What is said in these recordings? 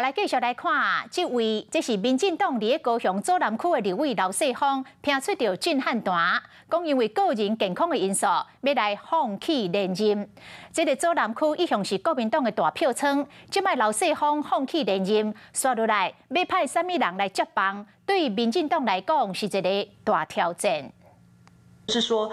來繼續來看，這位這是民進黨佇咧高雄左南區的立委劉世芳，拼出著震撼彈，講因為個人健康的因素，欲來放棄連任。這个左南區一向是國民黨的大票倉，這擺劉世芳放棄連任，紲落來欲派啥物人來接棒，對民進黨來講是一个大挑戰。是說，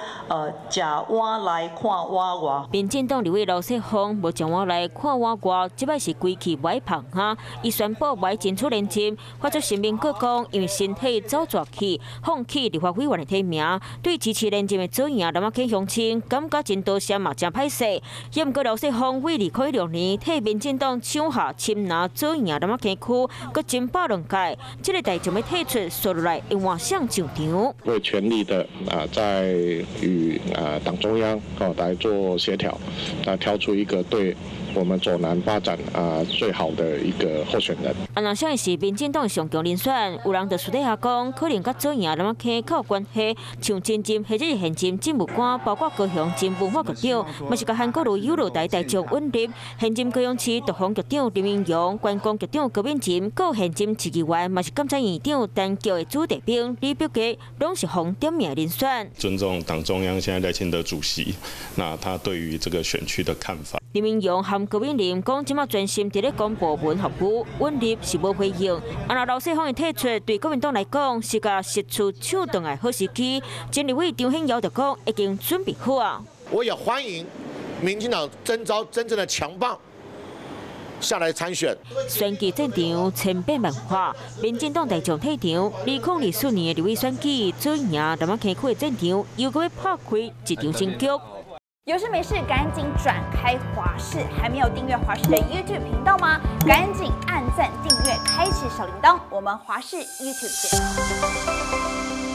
食碗內看碗外。民進黨立委劉世芳無食碗內看碗外，這擺是規氣無愛放哈。伊宣布無愛爭取連任，發出聲明閣講，因為身體走逝去，放棄立法委員的提名。對支持連任的左營南仔坑鄉親，感覺真多謝嘛，真歹勢。也毋過劉世芳為2016年替民進黨搶下深藍左營南仔坑區，閣爭霸兩屆，這个代將欲退出，紲落來會換誰上場？會全力的啊，在與啊黨中央哦來做協調，來挑出一個對我們左南發展啊最好的一個候選人。啊，若啥是民進黨上強人選，有人就私底下講，可能佮左營南仔坑較有關係，像前任或者是現任政務官，包括高雄前文化局長，嘛是共韓國瑜友來台中擁立。現任高雄市國防局長林明榮、觀光局長高敏仁，閣現任市議員，嘛是監察院長陳菊的子弟兵李碧杰，攏是予點名人選。尊重黨中央現在賴清德主席，那他對於這個選區的看法。林明榮和高敏仁講，這馬專心佇咧公部門服務，擁立是無回應。啊，若劉世芳的退出，對國民黨來講是共失厝搶轉來好時機。前立委張顯耀就講，已經準備好啊。我也歡迎民進黨徵召真正的強棒下來參選。選舉戰場千變萬化，民進黨大將退場，2024年的立委選舉，左營南仔坑區的戰場又閣欲拍開一場新局。有事沒事趕緊轉開華視，還沒有訂閱華視的 YouTube 頻道嗎？趕緊按讚訂閱，開啟小鈴鐺。我們華視 YouTube 見。